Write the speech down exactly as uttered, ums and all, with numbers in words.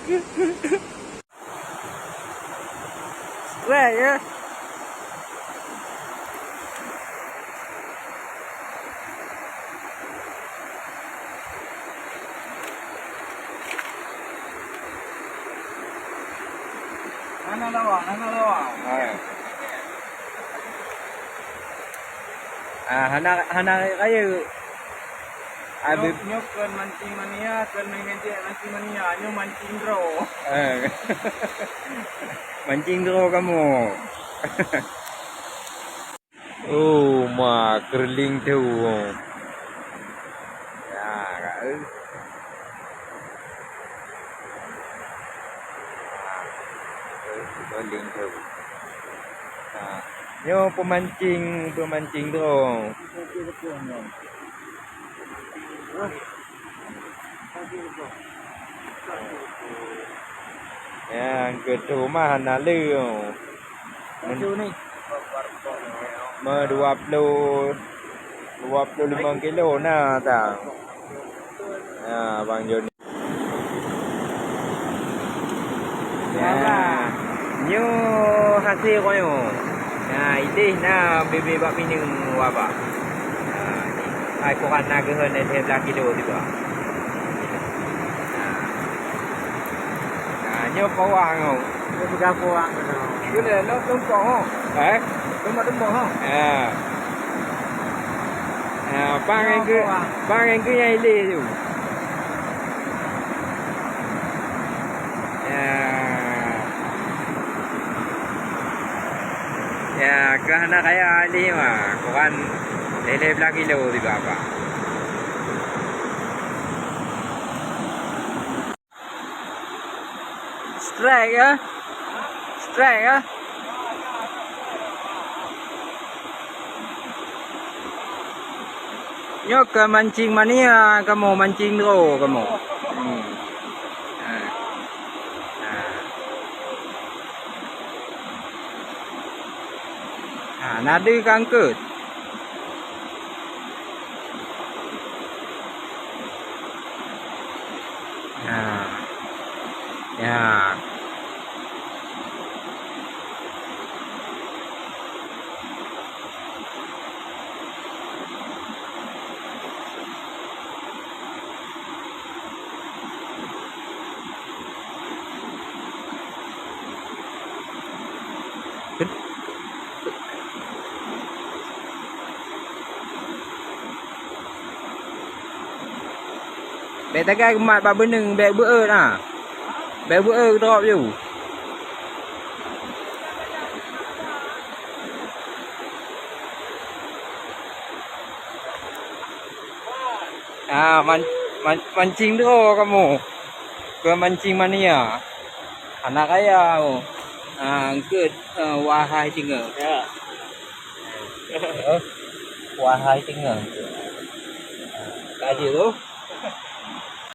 Strike ya. Hana lawa, hana lawa. Hai. Ah, hana, hana rayeuk. Habib. Nyoe, nyoe kon mancing mania, kon main ngejek mancing mania, nyoe mancing droe. Eh. Mancing droe kamoe. Oh, ma, keureuleng tu. Ya, ka, eh. Ah, eh, keureuleng tu. Ah, nyoe peumancing, peumancing droe. Nyang keu teuma hana lé. Men-, me dua ploh, dua ploh limong kilo na tang. Ya, Bang Joni. Ya. Nyoe hase roh nyoe. Ya, ideh na bibit bak pineung wabah. Ya, ni. Hai Quran na geuhon lhèe blah kilo tiba. Ya. Ya, nyoe pawang nyoe. Nyoe peugah pawang keunoe. Nyoe lé, nyoe tumpok ho. Eh? Tumpok-tumpok ho. Ya. Ya, bang nyoe geu-, bang nyoe geu nyang ilé tu. Ya. Ya, keu hana kaya ahli mah, kuran lhèe blah kilo juga apa. Strike ya. Strike ya. Nyoe ka mancing mania kamoe, mancing droe kamoe. Hmm. Ha. Ha. Ha, na deuh ka eungkot. Ha. Ya. Bèk tagai geumat bak beuneung, bèk beuet na. Bèk beuet drop ju. Ah, man-, man-, mancing droe kamoe. Keu mancing mania. Hana kaya, oh. Ah, eungkot, eh, wahai singoh. Ya. Eh, wahai singoh. Ka jeuet, oh.